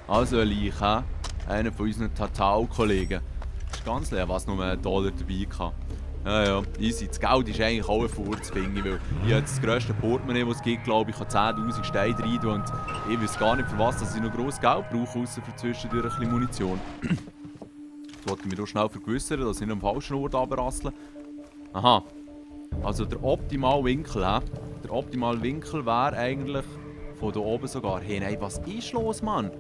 Also ein Leiche, einer von unseren Tatau-Kollegen. Das ist ganz leer, was nur $1 dabei hatte. Ja, ja, easy. Das Geld ist eigentlich auch ein Furz, finde ich, weil ich habe das grösste Portemonnaie, das es gibt, glaube ich, kann 10'000 Steine rein tun und ich weiß gar nicht, für was dass ich noch grosses Geld brauche, außer für zwischendurch ein bisschen Munition. Jetzt wollte ich mich nur schnell vergewissern, dass ich nicht am falschen Ort runterrassle. Aha. Also der optimale Winkel, hä? Der optimale Winkel wäre eigentlich von hier oben sogar. Hey, nein, was ist los, Mann?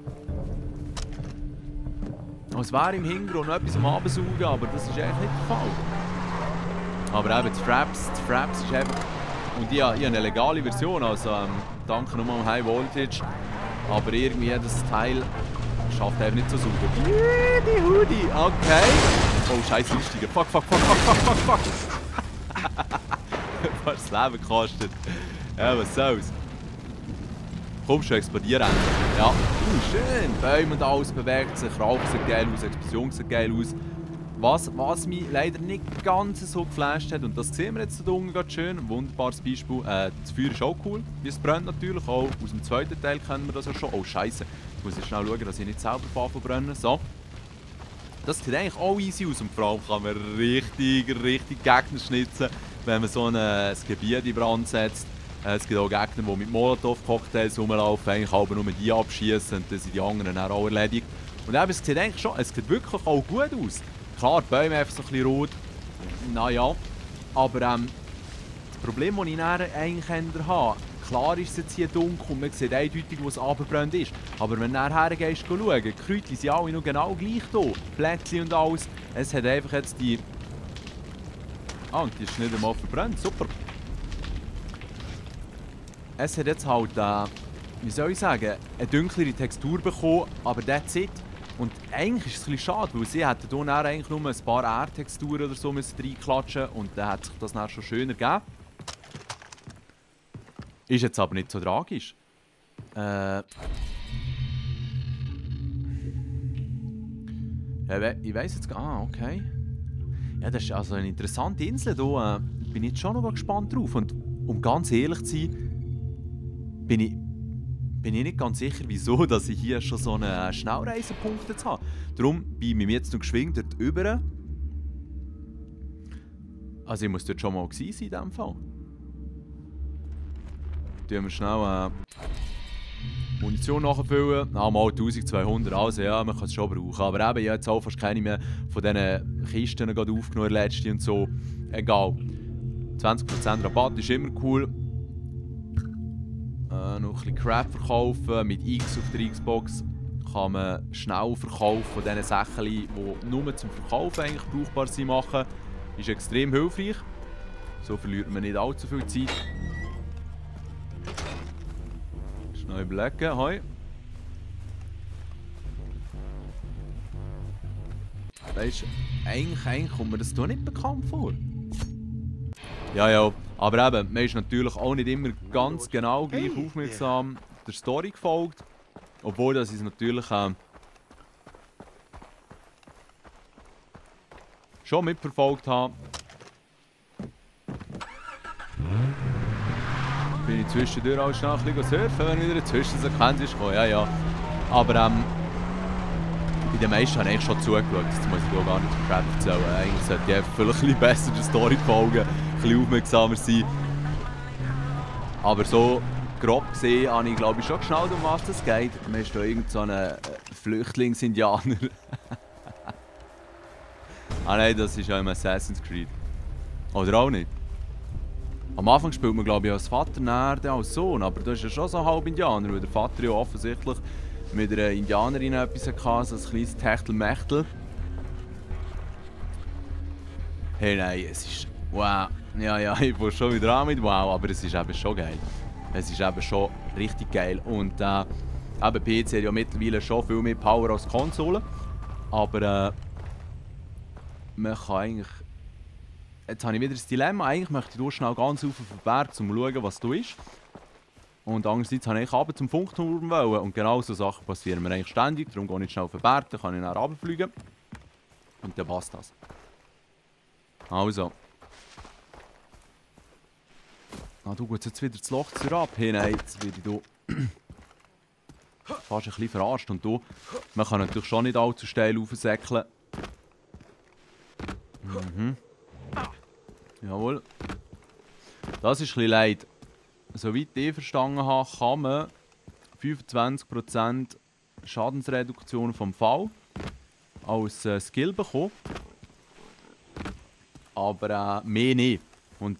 Es wäre im Hintergrund noch etwas am Absaugen, aber das ist eigentlich nicht der Fall. Aber eben, die Fraps ist einfach... Und ich habe eine legale Version, also danke nochmal am High Voltage. Aber irgendwie das Teil schafft eben nicht so sauber. Die Hoodie, okay. Oh, scheiß Lustiger. Fuck. Was das Leben kostet. Ja, was soll's. Komm schon, explodieren. Ja, schön. Bäume und alles bewegt sich, Rauch sieht geil aus, Explosion sieht geil aus. Was mich leider nicht ganz so geflasht hat, und das sehen wir jetzt da unten gerade schön, ein wunderbares Beispiel. Das Feuer ist auch cool, wie es brennt natürlich, auch aus dem zweiten Teil kennen wir das ja schon. Oh Scheiße, jetzt muss ich schnell schauen, dass ich nicht selber verbrennen. So. Das sieht eigentlich auch easy aus und vor allem kann man richtig Gegner schnitzen, wenn man so ein Gebiet in Brand setzt. Es gibt auch Gegner, die mit Molotov-Cocktails rumlaufen, eigentlich aber nur die abschießen und dann sind die anderen dann auch erledigt. Und eben, es sieht eigentlich schon, es sieht wirklich auch gut aus. Klar, die Bäume einfach so ein bisschen rot, naja, aber das Problem, das ich dann eigentlich habe, klar ist es jetzt hier dunkel und man sieht eindeutig, wo es runterbrennt ist. Aber wenn du nachher gehst, schauen, die Kräutchen sind alle noch genau gleich hier, Blättchen und alles. Es hat einfach jetzt die... Ah, und die ist nicht einmal verbrannt, super. Es hat jetzt halt, wie soll ich sagen, eine dunklere Textur bekommen, aber that's it. Und eigentlich ist es ein bisschen schade, weil sie hätten hier eigentlich nur ein paar Erdtexturen oder so reinklatschen und dann hat sich das dann schon schöner gegeben. Ist jetzt aber nicht so tragisch. Ja, ich weiss jetzt gar nicht. Ah, okay. Ja, das ist also eine interessante Insel. Da bin ich jetzt schon noch gespannt drauf. Und um ganz ehrlich zu sein, bin ich nicht ganz sicher, wieso dass ich hier schon so einen Schnellreisepunkt jetzt habe. Darum bin ich jetzt noch geschwind dort rüber. Also ich muss dort schon mal gewesen sein in diesem Fall. Tun wir schnell Munition nachfüllen. Ah, mal 1200, also ja, man kann es schon brauchen. Aber eben, ich habe jetzt auch fast keine mehr von diesen Kisten gerade aufgenommen, letzte und so. Egal. 20% Rabatt ist immer cool. Noch ein bisschen Crap verkaufen. Mit X auf der Xbox kann man schnell verkaufen von diesen Sachen, die nur zum Verkaufen eigentlich brauchbar sind, machen. Ist extrem hilfreich. So verliert man nicht allzu viel Zeit. Schnell überlegen, hoi. Weißt du, eigentlich kommt mir das hier nicht bekannt vor. Ja, aber eben, man ist natürlich auch nicht immer ganz genau gleich aufmerksam der Story gefolgt. Obwohl das ist natürlich schon mitverfolgt habe. Bin ich zwischendurch auch schnell ein bisschen surfen, wenn wieder eine Zwischensequenz ist gekommen. Ja. Aber bei den meisten habe ich schon zugeschaut. Das muss ich gar nicht so Crap erzählen. Eigentlich sollte ich einfach vielleicht ein bisschen besser der Story folgen, ein bisschen aufmerksamer sein. Aber so grob gesehen habe ich, glaube ich, schon geschnallt, um was es geht. Man ist da irgend so ein Flüchtlingsindianer. Ah nein, das ist ja im Assassin's Creed. Oder auch nicht? Am Anfang spielt man, glaube ich, als Vater, näher als Sohn, aber das ist ja schon so halb Indianer, weil der Vater ja offensichtlich mit einer Indianerin etwas hatte, so ein kleines Techtelmechtel. Hey, nein, es ist... Wow. Ja, ich fange schon wieder an mit wow, aber es ist eben schon geil. Es ist eben schon richtig geil. Und eben PC hat ja mittlerweile schon viel mehr Power als Konsole. Aber man kann eigentlich... Jetzt habe ich wieder das Dilemma, eigentlich möchte ich schnell ganz auf den Berg, um zu schauen, was da ist. Und andererseits wollte ich runter zum Funkturm wollen. Und genau so Sachen passieren mir eigentlich ständig. Darum gehe ich schnell auf den Berg, dann kann ich dann runterfliegen. Und dann passt das. Also. Ah, du gehst jetzt wieder das Loch ab. Hey, nein, jetzt werde ich hier fast ein bisschen verarscht. Und hier, man kann natürlich schon nicht allzu steil raufsäckeln. Mhm. Jawohl. Das ist ein bisschen leid. Soweit ich verstanden habe, kann man 25% Schadensreduktion vom Fall als Skill bekommen. Aber mehr nicht. Und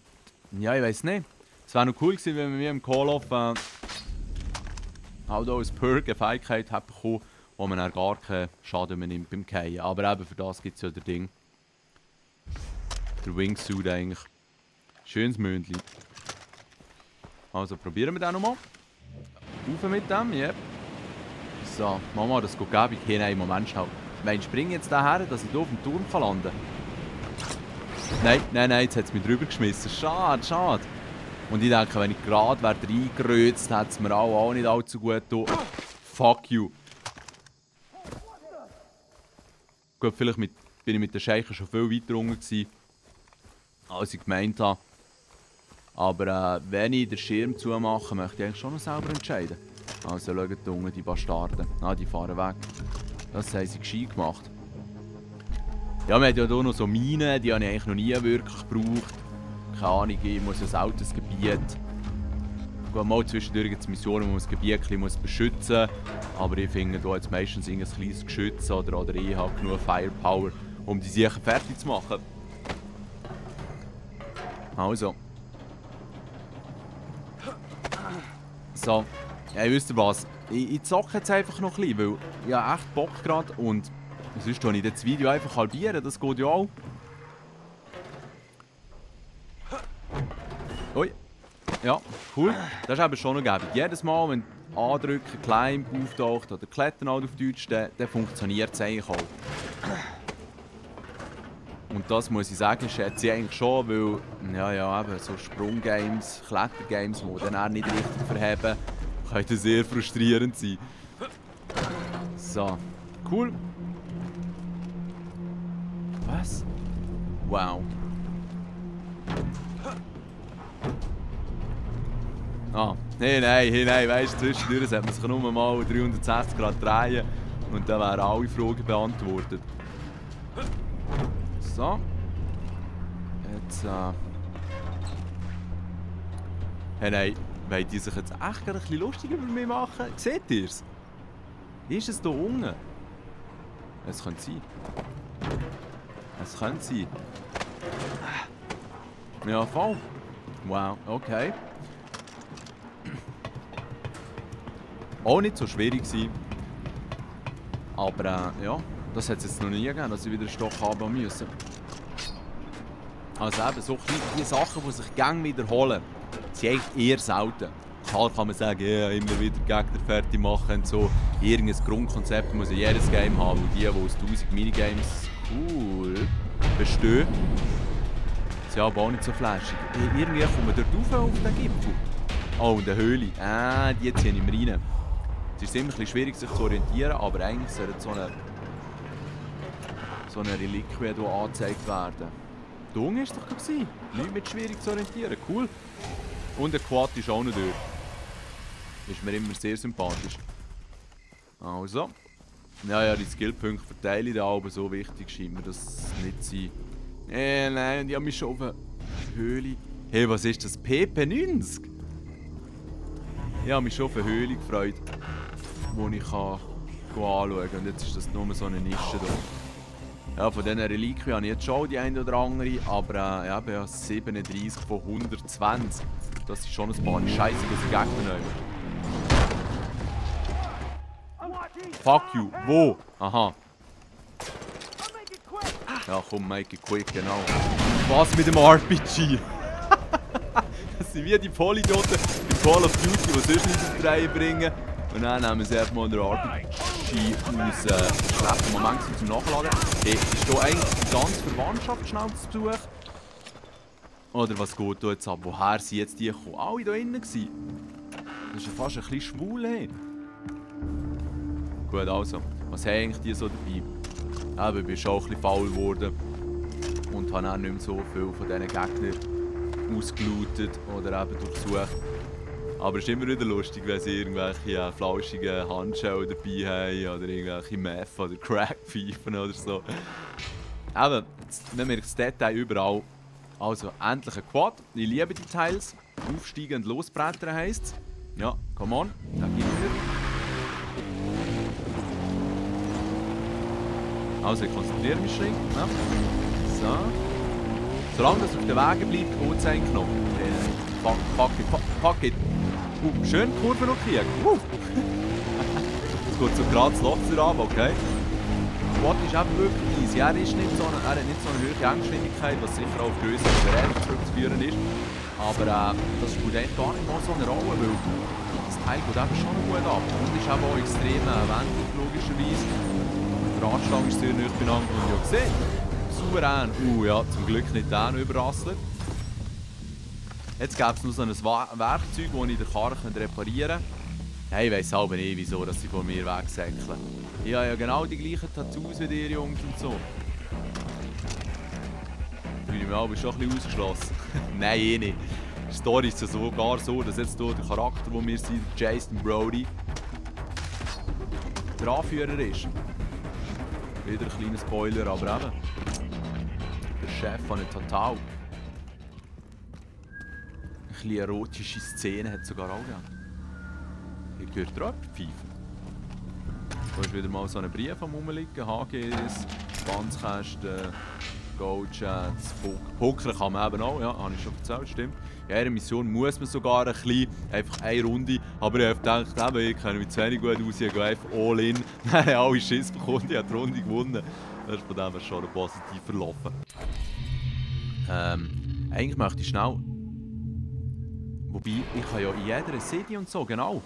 ja, ich weiß nicht. Es wäre noch cool gewesen, wenn wir im Call of halt auch als Perk eine Fähigkeit hätte bekommen, wo man dann gar keinen Schaden mehr nimmt beim Fallen. Aber eben für das gibt es ja das Ding. Der Wingsuit eigentlich. Schönes Mündli. Also probieren wir den nochmal. Rauf mit dem, yep. So, Mama, das geht gäbig. Hey, nein, Moment, schnell. Ich springe jetzt daher, dass ich hier auf dem Turm landen kann. Nein, jetzt hat es mich drüber geschmissen. Schade, schade. Und ich denke, wenn ich gerade reingerötzt hätte es mir auch nicht allzu gut getan. Fuck you. Gut, vielleicht bin ich mit den Scheichen schon viel weiter unten gewesen, als ich gemeint habe. Aber wenn ich den Schirm zumache, möchte ich eigentlich schon noch selber entscheiden. Also schaut da unten, die Bastarden. Die fahren weg. Das haben sie gescheit gemacht. Ja, wir haben ja hier noch so Minen, die habe ich eigentlich noch nie wirklich gebraucht. Keine Ahnung, ich muss ein altes Gebiet. Gut, mal zwischendurch gibt es Missionen, wo man das Gebiet ein bisschen beschützen muss. Aber ich finde, da jetzt meistens ein kleines Geschütz oder ich habe genug Firepower, um die Sachen fertig zu machen. Also. So, ja, wisst ihr was? Ich zocke jetzt einfach noch ein bisschen, weil ich habe echt Bock gerade und sonst kann ich das Video einfach halbieren, das geht ja auch. Ui. Ja, cool. Das ist eben schon noch gäbig. Jedes Mal, wenn Andrücken, Climb auftaucht oder Klettern halt auf Deutsch, dann funktioniert es eigentlich auch. Und das muss ich sagen, schätze ich eigentlich schon, weil ja, eben so Sprunggames, Klettergames, die dann auch nicht richtig verheben, können sehr frustrierend sein. So, cool. Was? Wow. Hey, nein, weißt du, zwischendurch sollte man sich nur mal 360 Grad drehen und dann wären alle Fragen beantwortet. So. Jetzt, hey, nein, wollen die sich jetzt echt ein bisschen lustig über mich machen? Seht ihr es? Ist es hier unten? Es könnte sein. Es könnte sein. Ja, voll. Wow, okay. Auch nicht so schwierig gewesen. Aber ja, das hat es jetzt noch nie gegeben, dass ich wieder einen Stock haben musste. Also eben, so die Sachen, die sich gerne wiederholen, sind eigentlich eher selten. Klar kann man sagen, ja, immer wieder Gegner fertig machen und so. Irgendein Grundkonzept muss ja jedes Game haben. Und die aus 1000 Minigames cool bestehen, sind aber auch nicht so flashig. Irgendwie kommen wir dort rauf auf den Gipfel. Oh, und eine Höhle. Die ziehen wir rein. Es ist immer ein bisschen schwierig, sich zu orientieren, aber eigentlich sollte so eine Reliquie hier angezeigt werden. Da unten war es doch gewesen. Nicht mit schwierig zu orientieren. Cool. Und der Quad ist auch noch dort. Ist mir immer sehr sympathisch. Also. Ja, die Skillpunkte verteile ich da, aber so wichtig scheint mir das nicht zu sein. Nein, ich habe mich schon auf eine Höhle... Hey, was ist das? PP90? Ich habe mich schon auf eine Höhle gefreut, wo ich anschauen kann. Und jetzt ist das nur so eine Nische hier. Ja, von diesen Reliquien habe ich jetzt schon die eine oder andere, aber ja, ich habe 37 von 120. Das ist schon ein paar scheissige Gegner. Fuck you. Wo? Aha. Ja, komm, make it quick, genau. Was mit dem RPG? Das sind wie die Vollidioten im Call of Duty, die sonst nicht auf die Reihe bringen. Und dann nehmen sie einfach mal den RPG aus schlechten Moment zum Nachladen. Hey, ist hier eigentlich die ganze Verwandtschaft schnell zu Besuch? Oder was geht da jetzt ab? Woher sind jetzt die gekommen? Alle hier innen gewesen. Das ist ja fast ein bisschen schwul, hey. Gut, also, was haben eigentlich die so dabei? Eben, ich bin schon ein bisschen faul geworden und habe auch nicht mehr so viel von diesen Gegnern ausgelootet oder eben durchsucht. Aber es ist immer wieder lustig, wenn sie irgendwelche flauschigen Handschellen dabei haben oder irgendwelche Meth oder Crackpfeifen oder so. Eben, man merkt das Detail überall. Also, endlich ein Quad. Ich liebe die Teils. Aufsteigen und losbrettern heisst es. Ja, come on. Da gib mir. Also, ich konzentriere mich schräg. Ja. So. Solange das auf den Wegen bleibt, geht es eigentlich noch. Fuck it. Schön die Kurve noch kriegen. Jetzt geht so gerade das Loch ab, okay. Der Quad ist eben wirklich easy. Er hat nicht so eine hohe Endgeschwindigkeit, was sicher auch auf größere Geräte zurückzuführen ist. Aber das spielt eigentlich gar nicht mal so eine Rolle, weil das Teil geht eben schon gut ab. Und ist eben auch extrem wendig, logischerweise. Die Radstange ist sehr nahe beieinander und ja gesehen. Souverän. Ja, zum Glück nicht den überrasselt. Jetzt gäbe es noch so ein Werkzeug, das ich den Karren reparieren könnte. Ja, ich weiss aber nicht, wieso dass sie von mir wegsäckeln. Ich habe ja genau die gleichen Tattoos wie ihr Jungs und so. Fühle ich mich aber schon ein bisschen ausgeschlossen. Nein, eh nicht. Die Story ist ja sogar so, dass jetzt hier der Charakter, den wir sind, Jason Brody, der Anführer ist. Wieder ein kleiner Spoiler, aber eben. Der Chef von einem Total. Eine erotische Szene hat es sogar auch gegeben. Hier gehört ihr auch Pfeifen. Da ist wieder mal so ein Brief am Rumliegen. HGs, Schwanzkästen, Goldchats, Poker kann man eben auch, ja, habe ich schon erzählt, stimmt. In einer Mission muss man sogar ein bisschen, einfach eine Runde, aber ich habe gedacht, ich kenne mich zu wenig gut aus, ich gehe einfach all in. Dann habe alle Schiss bekommen, ich habe die Runde gewonnen. Das ist von dem her schon positiv verlaufen. Eigentlich möchte ich schnell... Wobei, ich kann ja in jeder City und so, genau,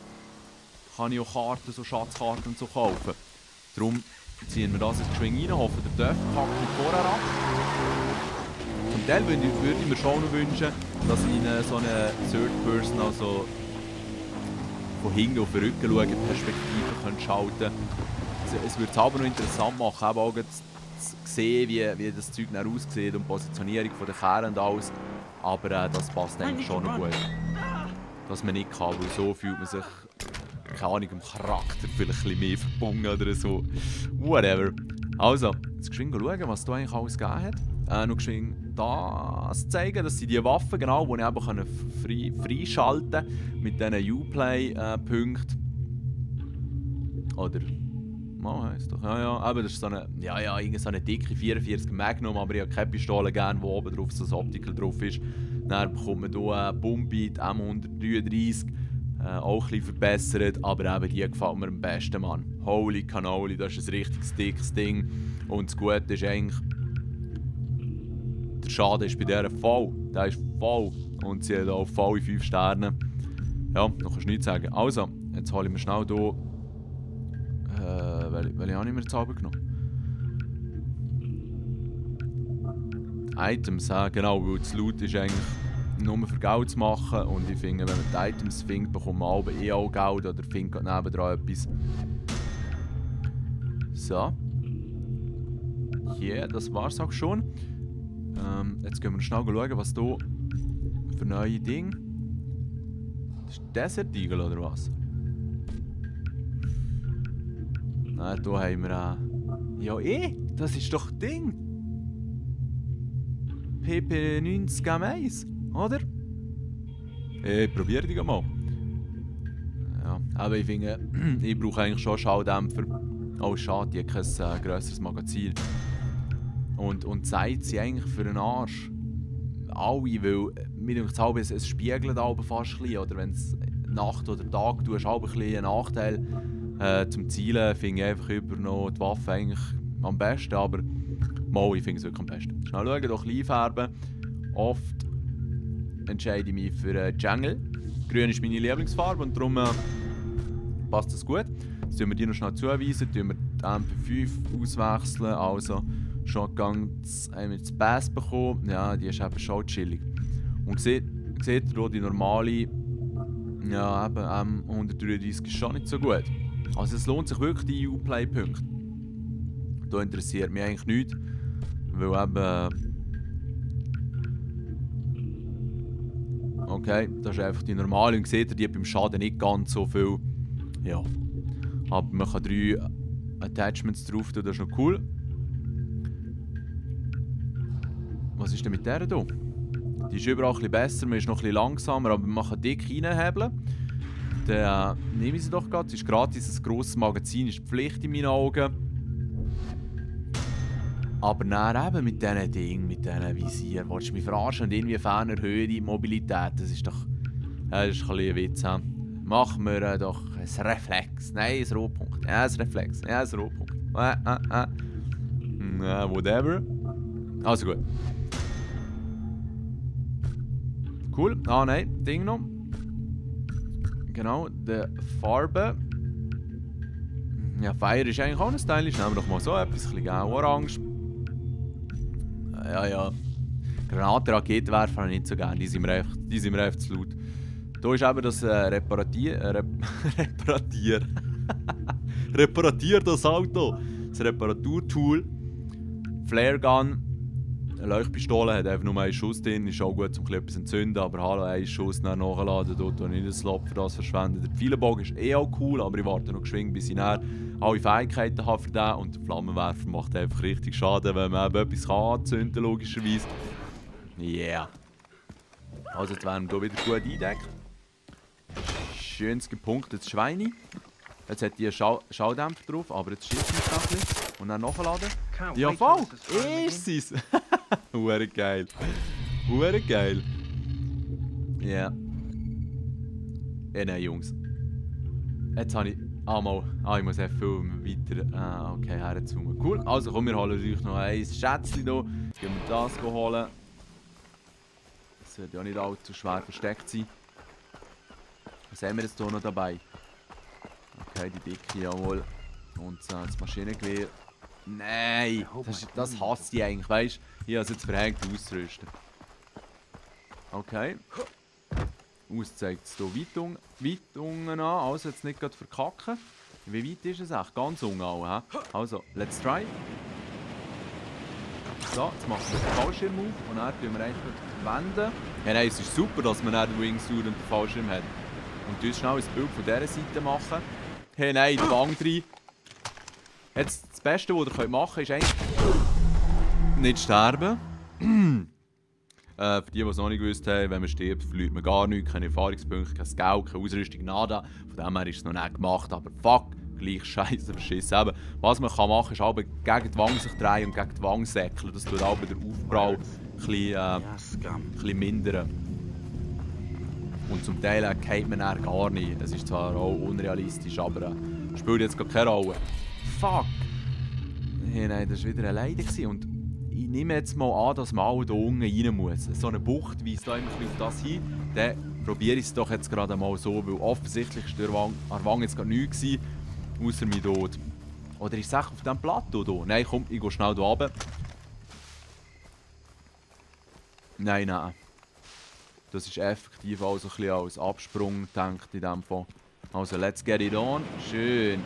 kann ich auch Karten, so Schatzkarten und so kaufen. Darum ziehen wir das jetzt geschwind rein, hoffen, der Dörf packt mich vorher ab. Zum Teil würde ich mir schon noch wünschen, dass ich in so eine Third Person, also von hinten auf den Rücken schauen, Perspektive schalten könnte. Es würde es aber noch interessant machen, auch zu sehen, wie das Zeug dann aussieht und die Positionierung der Kerne und alles. Aber das passt eigentlich schon noch gut. Dass man nicht kann, weil so fühlt man sich, keine Ahnung, im Charakter vielleicht ein bisschen mehr verbunden oder so. Whatever. Also, jetzt geschwind schauen, was da eigentlich alles gegeben hat. Noch geschwind das zeigen, dass sie die Waffen, genau, die ich eben freischalten kann mit diesen Uplay-Punkten. Oder... Mal heisst doch. Ja, aber das ist so eine, so eine dicke 44 Magnum, aber ich habe keine Pistole gerne, wo oben drauf so ein Optical drauf ist. Dann bekommt man hier eine Bombbeat M133, auch ein bisschen verbessert, aber eben die gefällt mir am besten, Mann. Holy Cannoli, das ist ein richtig dickes Ding. Und das Gute ist eigentlich, der Schaden ist bei dieser voll. Der ist voll. Und sie hat auch volle 5 Sterne. Ja, noch kannst du nichts sagen. Also, jetzt hole ich mir schnell hier. Welche habe ich mir jetzt genommen? Items, genau, weil das Loot ist eigentlich nur für Geld zu machen und ich finde, wenn man die Items findet, bekommt man auch Geld oder findet nebendran etwas. So. Yeah, das war's auch schon. Jetzt gehen wir schnell schauen, was hier für neue Dinge. Das ist Desert Eagle oder was? Nein, hier haben wir ja, das ist doch das Ding. PP90 M1, oder? Probier dich mal. Ja, aber ich finde, ich brauche eigentlich schon Schalldämpfer. Oh, schade, die hat kein grösseres Magazin. Und Zeit sind eigentlich für den Arsch. Alle, weil mir denkt es spiegelt aber fast ein bisschen. Oder wenn es Nacht oder Tag tust, auch ein bisschen einen Nachteil. Zum Zielen finde ich einfach über noch die Waffe eigentlich am besten, aber mal, ich finde es wirklich am besten. Schnell schauen, hier klein färben. Oft entscheide ich mich für Jungle. Grün ist meine Lieblingsfarbe und darum passt das gut. Jetzt tun wir die noch schnell zuweisen, tun wir die MP5 auswechseln, also Shotgun haben wir das Bass bekommen. Ja, die ist eben schon chillig. Und seht ihr hier die normale, ja eben M133 ist schon nicht so gut. Also es lohnt sich wirklich die Uplay-Punkte. Da interessiert mich eigentlich nichts, weil eben... Okay, das ist einfach die normale. Und seht ihr, die hat beim Schaden nicht ganz so viel. Ja. Aber man kann 3 Attachments drauf tun, das ist noch cool. Was ist denn mit der hier? Die ist überall ein bisschen besser, man ist noch ein bisschen langsamer, aber man kann dick reinhebeln. Dann nehme ich sie doch gerade. Es ist gratis, ein grosses Magazin ist Pflicht in meinen Augen. Aber dann eben mit diesen Dingen, mit diesen Visier, willst du mich verarschen und inwiefern erhöhe die Mobilität? Das ist doch das ist ein bisschen ein Witz. Machen wir doch ein Reflex. Nein, ein Rohpunkt. Ja, ein Reflex. Ja, ein Rohpunkt. Whatever. Also gut. Cool. Ah nein, Ding noch. Genau, die Farbe. Ja, Fire ist eigentlich auch ein stylisch. Nehmen wir doch mal so etwas. Ein bisschen orange. Ja. Granaten, Raketenwerfer habe ich nicht so gerne. Die sind mir einfach zu laut. Hier ist eben das Reparatier das Auto. Das Reparaturtool. Flare Gun. Eine Leuchtpistole hat einfach nur einen Schuss drin. Ist auch gut, um etwas zu entzünden. Aber hallo, einen Schuss nachladen. Dort habe ich nicht einen Slot für das verschwendet. Der Pfeilenbogen ist eh auch cool, aber ich warte noch geschwind, bis ich näher alle Fähigkeiten habe für den. Und der Flammenwerfer macht einfach richtig Schaden, wenn man eben etwas anzünden kann, logischerweise. Yeah. Also jetzt werden wir hier wieder gut eingedeckt. Schönes gepunktetes Schweini. Jetzt hat die einen Schalldämpfer drauf, aber jetzt schießt es ein bisschen. Und dann nachladen. Ja, voll! Ist es! Hure geil. Hure geil. Ja. Yeah. Nein, Jungs. Jetzt habe ich... ich muss F5 weiter... okay, herzoomen. Cool. Also komm, wir holen euch noch ein Schätzchen hier. Gehen wir das holen. Das wird ja nicht allzu schwer versteckt sein. Was haben wir jetzt hier noch dabei? Okay, die dicke, jawohl. Und das Maschinengewehr. Nein! Das hasse ich eigentlich, weißt du? Ich habe es jetzt verhängt auszurüsten. Okay. Zeigt es hier weit unten an, also jetzt nicht gerade verkacken. Wie weit ist es echt? Ganz unten auch, he? Also, let's try. So, jetzt machen wir den Fallschirm auf und dann tun wir einfach wenden. Ja, nein, es ist super, dass man nicht den Wingsuit und den Fallschirm hat. Und uns schnell ein Bild von dieser Seite machen. Hey, nein, die Wang rein. Jetzt, das Beste, was ihr machen könnt, ist eigentlich nicht sterben. Für die, die es noch nicht gewusst haben, wenn man stirbt, verliert man gar nichts, keine Erfahrungspunkte, kein Geld, keine Ausrüstung, nada. Von dem her ist es noch nicht gemacht, aber fuck, gleich scheiße verschissen. Eben, was man machen kann, ist gegen die Wange sich drehen und gegen die Wange säckeln. Das tut auch den Aufprall ein bisschen mindern. Und zum Teil geht man dann gar nicht. Es ist zwar auch unrealistisch, aber spielt jetzt gar keine Rolle. Fuck! Hey, nein, das war wieder alleine. Und ich nehme jetzt mal an, dass man auch hier unten rein muss. So eine Bucht weist da immer auf das hin. Dann probiere ich es doch jetzt gerade mal so, weil offensichtlich war an der Wange jetzt gerade nichts, außer mein Tod. Oder ist es echt auf diesem Plateau hier? Nein, komm, ich gehe schnell hier runter. Nein. Das ist effektiv auch so ein bisschen als Absprung gedacht in diesem Fall. Also, let's get it on. Schön.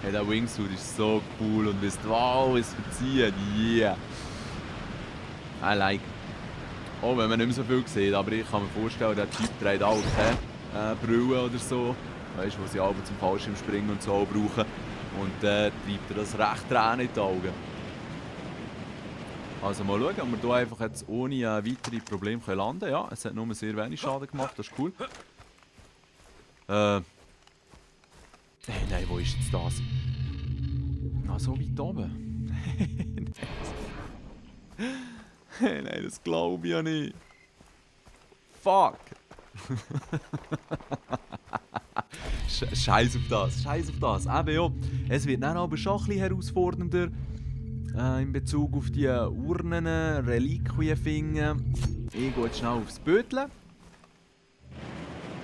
Hey, der Wingsuit ist so cool und wisst, wow, es verzieht. Yeah. I like. Oh, wenn man nicht mehr so viel sieht, aber ich kann mir vorstellen, der Typ trägt auch keine Brille oder so. Weißt du, wo sie alle zum Fallschirmspringen und so auch brauchen. Und treibt er das recht Tränen in die Augen. Also mal schauen, ob wir hier einfach jetzt ohne weitere Probleme landen können. Ja, es hat nur sehr wenig Schaden gemacht, das ist cool. Hey, nein, wo ist jetzt das? Ah, so weit oben. Hey, nein, das glaube ich ja nicht. Fuck! Scheiß auf das, scheiß auf das. Eben ja, es wird dann aber schon ein bisschen herausfordernder. In Bezug auf die Urnen, Reliquien finden. Ich gehe jetzt schnell aufs Böteln.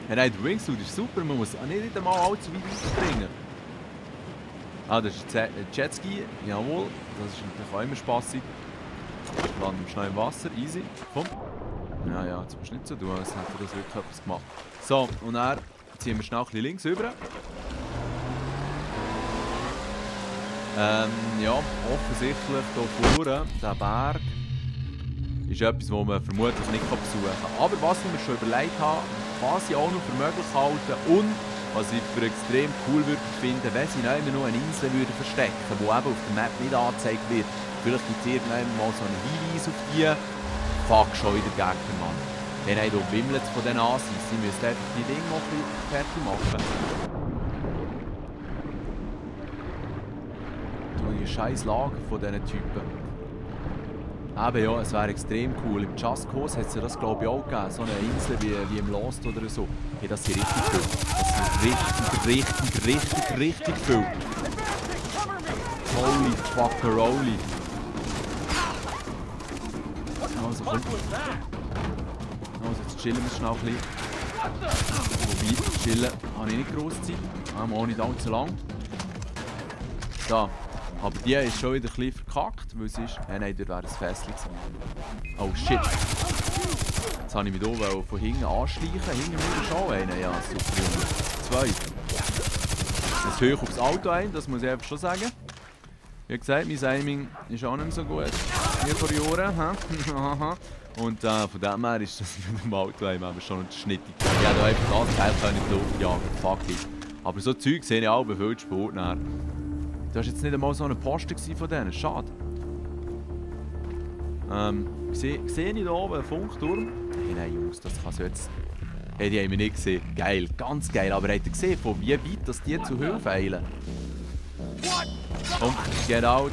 Ja, nein, der Wingsuit ist super, man muss nicht einmal allzu weit rausspringen. Ah, das ist ein Jetski, jawohl, das ist natürlich auch immer spassig. Landen wir schnell im Wasser, easy, komm. Ja, jetzt musst du nicht so tun, als hätte das wirklich etwas gemacht. So, und dann ziehen wir schnell ein bisschen links rüber. Ja, offensichtlich hier vorne, der Berg. ist etwas, das man vermutlich nicht besuchen kann. Aber was ich mir schon überlegt habe, quasi auch noch für möglich halten und was ich für extrem cool würde finden, wenn sie noch eine Insel würden verstecken, die eben auf der Map nicht angezeigt wird. Vielleicht gibt es irgendwann mal so einen Hinweis auf die. Fuck, schon wieder Gegner, Mann. Dann haben wir wimmelt von den Asis. Sie müssen einfach die Dinge noch ein bisschen fertig machen. Die scheiß Lager von diesen Typen. Eben ja, es wäre extrem cool. Im Just Cause hat es ja das glaube ich auch gegeben. So eine Insel wie im Lost oder so. Hey, das sind richtig viel. Das sind richtig viel. Holy fuckeroli. Also komm. Also jetzt chillen wir schnell ein bisschen. Wobei, chillen habe ich nicht grosse Zeit. Auch nicht allzu lang. So. Aber die ist schon wieder ein bisschen verkackt, weil es ist... Nein, dort wäre ein Fässchen gewesen. Oh shit. Jetzt habe ich mich hier von hinten anschleichen. Hinten mir schon einen. Ja, super. 2. Jetzt höre ich aufs Auto ein, das muss ich einfach schon sagen. Wie gesagt, mein Aiming ist auch nicht mehr so gut. Wie vor Jahren. Und von dem her ist das mit dem Auto eben schon schnittig. Ich hätte einfach das Teil in die Luft jagen. Fuck it. Aber so Zeug sehe ich auch bei viel Sport nachher. Das war jetzt nicht einmal so ein Posten von denen. Schade. Sehe ich da oben einen Funkturm? Hey, nein, Jungs, das kann so jetzt... Hey, die haben wir nicht gesehen. Geil, ganz geil. Aber habt ihr gesehen, von wie weit dass die zu Hilfe eilen? Komm, get out,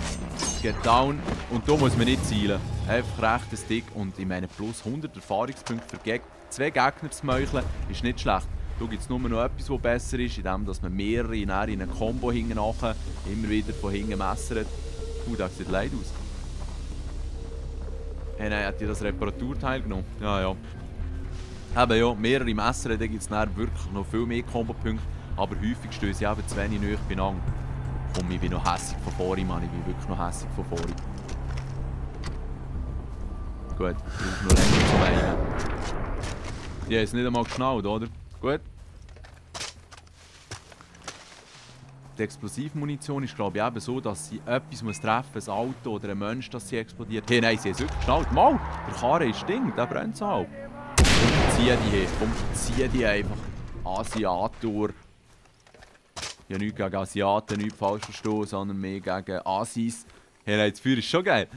get down. Und da muss man nicht zielen. Einfach rechter Stick. Und ich meine, plus 100 Erfahrungspunkte für 2 Gegner zu meucheln, ist nicht schlecht. Da gibt es nur noch etwas, was besser ist, indem dass man mehrere in einem Combo hinten nachher immer wieder von hinten messert. Das sieht leid aus. Hey, nein, hat die das Reparaturteil genommen? Ja, ja. Eben ja, mehrere Messer, da gibt es wirklich noch viel mehr Combo-Punkte. Aber häufig stöße ich eben zu wenig nahe beieinander. Komm, ich bin noch hässig von vorhin, Mann. Ich bin wirklich noch hässig von vorhin. Gut, ich brauche noch länger zu weinen. Die haben es nicht einmal geschnallt, oder? Gut. Die Explosivmunition ist glaube ich eben so, dass sie etwas muss treffen muss, ein Auto oder ein Mensch, dass sie explodiert. Hey, nein, sie haben es wirklich geschnallt. Mal, der Karren ist Ding, der brennt so halb. Zieh die her, komm, zieh die einfach. Asiator. Ja, nichts gegen Asiaten, nichts falsch verstehen, sondern mehr gegen Asis. Hey, nein, das Feuer ist schon geil.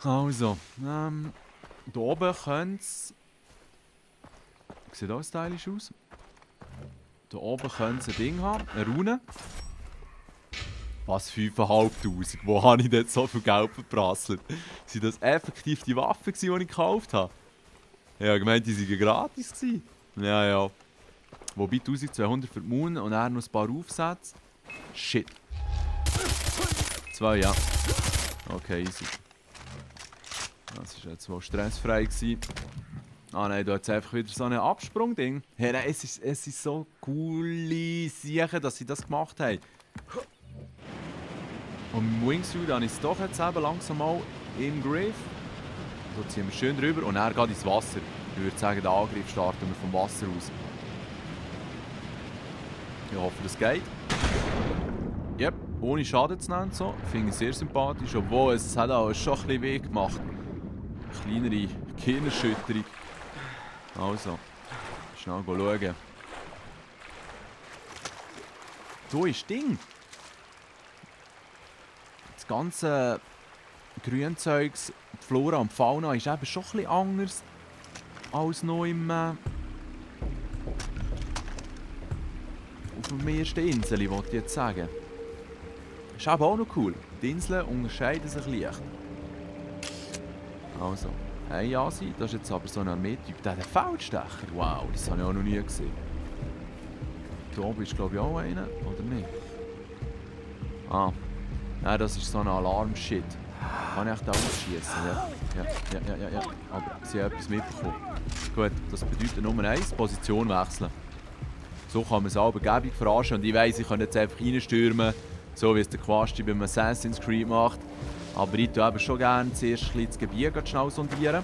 Also, hier oben könnte es... Sieht auch stylisch aus. Hier oben könnte es ein Ding haben, eine Rune. Was, 5'500? Wo habe ich dort so viel Geld verprasselt? Sind das effektiv die Waffen, die ich gekauft habe? Ich habe gemeint, die waren gratis. Ja, ja. Wobei 1200 für die Moon und dann noch ein paar Aufsätze. Shit. 2, ja. Okay, easy. Das war jetzt wohl stressfrei. Ah nein, da hat es einfach wieder so ein Absprung-Ding. Hey, nein, es ist so coole Sache, dass sie das gemacht haben. Und mit dem Wingsuit habe ich es doch jetzt eben langsam mal im Griff. So ziehen wir schön drüber und dann geht ins Wasser. Ich würde sagen, den Angriff starten wir vom Wasser aus. Ich hoffe, das geht. Yep, ohne Schaden zu nehmen. So. Finde ich sehr sympathisch, obwohl es hat auch schon ein bisschen weh gemacht. Kleinere Gehirnerschütterung. Also, schnell schauen. Da ist das Ding. Das ganze Grünzeugs, die Flora und die Fauna ist eben schon ein bisschen anders als noch im auf der ersten Insel, wollte ich jetzt sagen. Ist aber auch noch cool. Die Inseln unterscheiden sich leicht. Also. Hey Asi, das ist jetzt aber so ein Armeetyp. Der Feldstecher. Wow, das habe ich auch noch nie gesehen. Da oben ist glaube ich auch einer, oder nicht? Ah. Nein, das ist so ein Alarm-Shit. Kann ich echt ausschießen? Ja. Aber sie haben etwas mitbekommen. Gut, das bedeutet Nummer 1, Position wechseln. So kann man es auch begebig verarschen. Und ich weiss, ich kann jetzt einfach reinstürmen, so wie es der Quasti beim Assassin's Creed macht. Aber ich tue eben schon gerne zuerst ein das Gebiet schnell sondieren.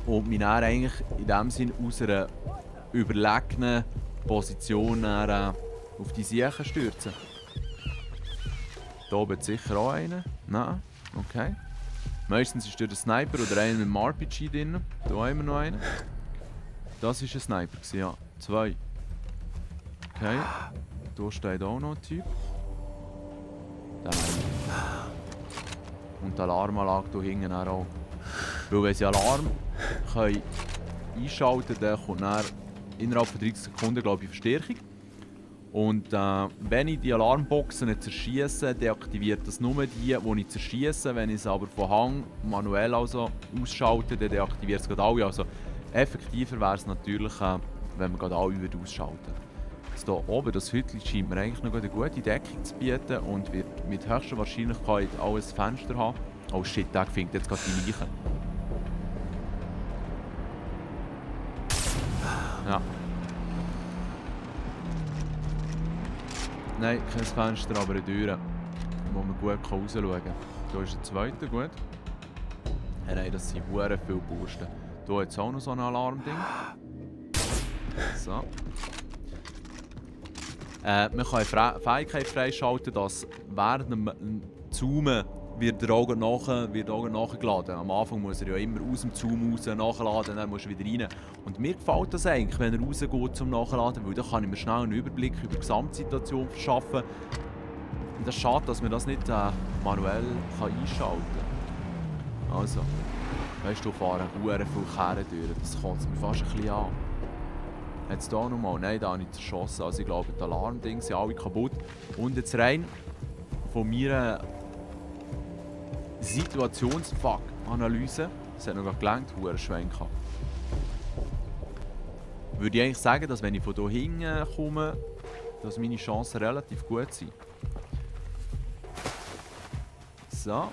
Und mich dann eigentlich in dem Sinn aus einer überlegenen Position auf die Siechen stürzen. Hier oben sicher auch einen. Nein, okay. Meistens ist dort ein Sniper oder einer mit dem RPG drin. Da haben wir noch einen. Das war ein Sniper, ja. 2. Okay. Da steht auch noch ein Typ. Der eine. Und die Alarmanlage hier hinten auch. Weil wenn sie Alarm können einschalten können, dann kommt dann innerhalb von 30 Sekunden, glaube ich, Verstärkung. Und wenn ich die Alarmboxen nicht zerschiesse, deaktiviert das nur die ich zerschiesse. Wenn ich sie aber von Hang manuell also ausschalte, dann deaktiviert es gerade alle. Also effektiver wäre es natürlich, wenn man gerade alle ausschalten würde. Hier oben, das Hütchen scheint mir eigentlich noch eine gute Deckung zu bieten und wird mit höchster Wahrscheinlichkeit auch ein Fenster haben. Oh shit, der findet jetzt gerade die Leichen. Ja. Nein, kein Fenster, aber eine Tür, wo man gut rausschauen kann. Hier ist der zweite, gut. Nein, das sind sehr viele Bursten. Hier hat es auch noch so ein Alarmding. So. Man kann eine Fähigkeit freischalten, dass während dem Zoomen wird auch nachgeladen. Am Anfang muss er ja immer aus dem Zoom raus nachladen, dann muss er wieder rein. Und mir gefällt das eigentlich, wenn er rausgeht zum Nachladen, weil dann kann ich mir schnell einen Überblick über die Gesamtsituation verschaffen. Und das ist schade, dass man das nicht manuell einschalten kann. Also, weißt du, fahren sehr viele Kehren durch, das kotzt mir fast ein bisschen an. Hat es hier nochmal? Nein, da habe ich zerschossen. Also ich glaube, die Alarmdinge sind alle kaputt. Und jetzt rein von meiner Situationsfuck-Analyse, das hat noch gelangt, hoher Schwenk gehabt. Würde ich eigentlich sagen, dass wenn ich von hier hinten komme, dass meine Chancen relativ gut sind. So.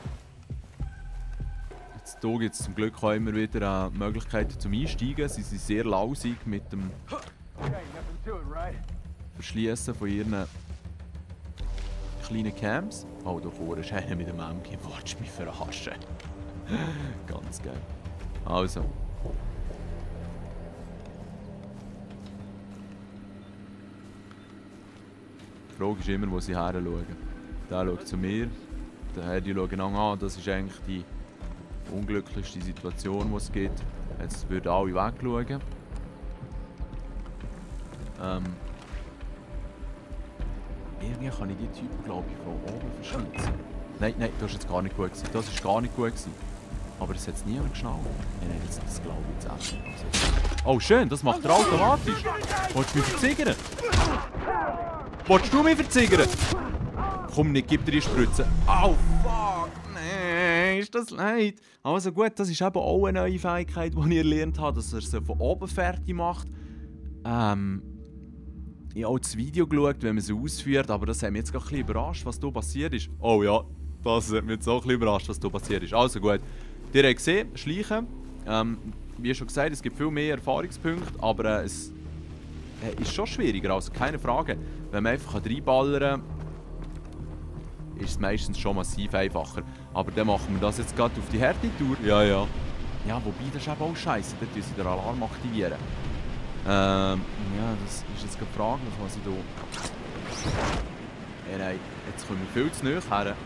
Jetzt hier gibt es zum Glück auch immer wieder Möglichkeiten zum Einsteigen. Sie sind sehr lausig mit dem Verschließen von ihren kleinen Camps. Oh, da vorne ist einer mit dem MG. Willst du mich verarschen? Ganz geil. Also. Die Frage ist immer, wo sie her schauen. Der schaut zu mir, die schauen an. Das ist eigentlich die unglücklichste Situation, die es gibt. Jetzt würden alle wegschauen. Irgendwie kann ich die Typen, glaube ich, von oben verschließen. Nein, das war jetzt gar nicht gut gewesen. Das war gar nicht gut gewesen. Aber es hat es niemand geschnallt. Nein, das glaube ich jetzt echt nicht. Oh schön, das macht er automatisch. Willst du mich verziggern? Willst du mich verziggern? Komm nicht, gib dir die Spritze. Oh fuck, nein, ist das leid. Also gut, das ist eben auch eine neue Fähigkeit, die ich erlernt habe, dass er sie von oben fertig macht. Ich habe auch das Video geschaut, wenn man sie ausführt, aber das hat mich jetzt gerade ein bisschen überrascht, was hier passiert ist. Oh ja, das hat mich jetzt auch ein bisschen überrascht, was hier passiert ist. Also gut, ihr habt gesehen, Schleichen. Wie schon gesagt, es gibt viel mehr Erfahrungspunkte, aber es ist schon schwieriger, also keine Frage. Wenn man einfach reinballern kann, ist es meistens schon massiv einfacher. Aber dann machen wir das jetzt gerade auf die Härte-Tour. Ja. Ja, wobei, das ist eben auch scheiße, dort müssen wir den Alarm aktivieren. Ja, das ist jetzt fraglich, was ich hier... Nein, jetzt kommen wir viel zu nahe her.